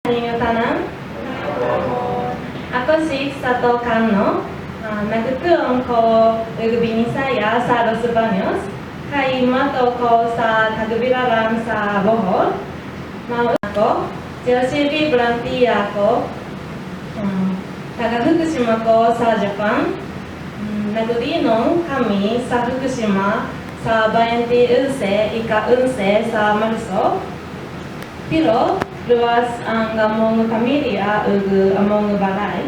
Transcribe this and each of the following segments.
Ninyo tanan. Ako si Sato Kanno. Nagtuon ko ug Binisaya sa Los Baños. Kay moadto ko sa Tagbilaran sa Bohol. Mao ako, JOCV volunteer ko. Taga Fukushima ko sa Japan. Naglinom kami sa Fukushima sa 21, ika-11 sa Marso. Pero luwas ang among pamilya ug among balay.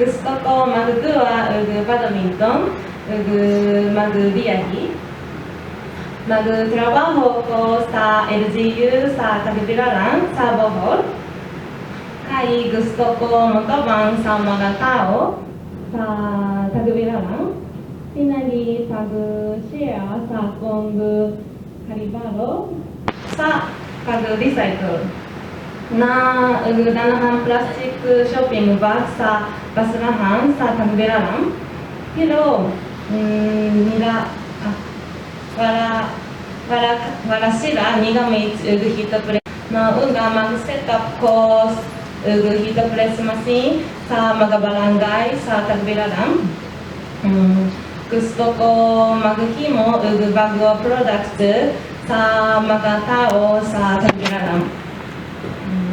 Gusto ko magguwa ug badminton ug magbiyahe. Magtrabaho ko sa LGU sa Tagbilaran sa Bohol. Kay gusto ko motabang sa mga tao sa Tagbilaran. Pinagi pag-share sa akong karibalo sa pag-recycle na ug danahan plastic shopping bag sa basurahan sa Tagbilaran. Pero nila wala wala wala sila nigamit ug heat press. Mao nga mag-set up ko ug heat press machine sa mga barangay sa Tagbilaran. Gusto ko maghimo ug bago product sa mga tao sa Tagbilaran.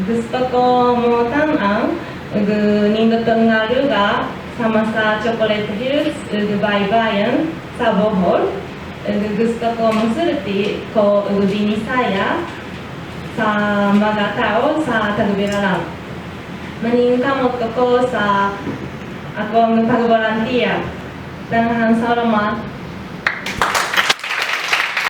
Gusto ko mo tan-aw ug nindot nga lugar sama sa Chocolate Hills ug Baybayan sa Bohol. Ug gusto ko mosulti ko ug Binisaya sa mga tao sa Tagbilaran. Maningkamot ko sa akong pag-volunteer. Daghang salamat.